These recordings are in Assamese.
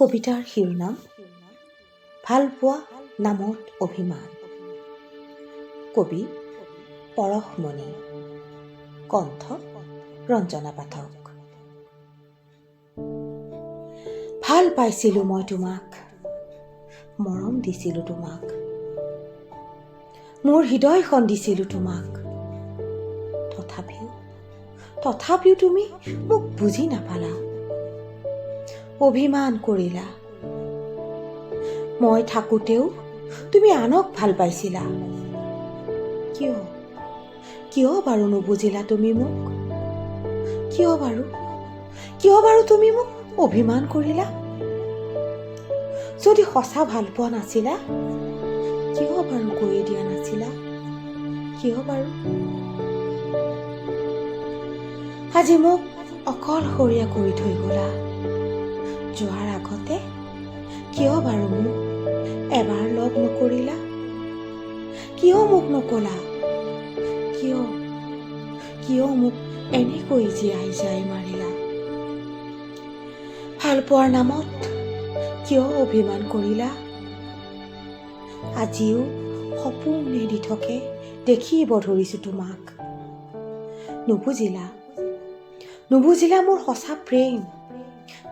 কবিতাৰ শিৰোনাম ভালপোৱা নামত অভিমান। কবি পৰশমণি, কণ্ঠ ৰঞ্জনা পাঠক। ভাল পাইছিলোঁ মই তোমাক, মৰম দিছিলোঁ তোমাক, মোৰ হৃদয়খন দিছিলোঁ তোমাক। তথাপিও তুমি মোক বুজি নাপালা, অভিমান কৰিলা। মই থাকোঁতেও তুমি আনক ভাল পাইছিলা। কিয়, কিয় বাৰু নুবুজিলা তুমি মোক? কিয় বাৰু তুমি মোক অভিমান কৰিলা? যদি সঁচা ভাল পোৱা নাছিলা, কিয় বাৰু কৰি দিয়া নাছিলা? কিয় বাৰু আজি মোক অকলশৰীয়া কৰি থৈ গ'লা? যোৱাৰ আগতে কিয় বাৰু মোক এবাৰ লগ নকৰিলা? কিয় মোক নকলা? কিয়, কিয় মোক এনেকৈ জীয়াই জীয়াই মাৰিলা? ভালপোৱাৰ নামত কিয় অভিমান কৰিলা? আজিও সপোনে দিঠকে দেখিব ধৰিছোঁ তোমাক। নুবুজিলা, নুবুজিলা মোৰ সঁচা প্ৰেম,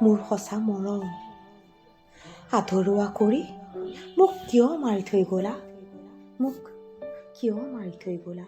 মোৰ সঁচা মৰম। আধৰুৱা কৰি মোক কিয় মাৰি থৈ গ'লা? মোক কিয় মাৰি থৈ গ'লা?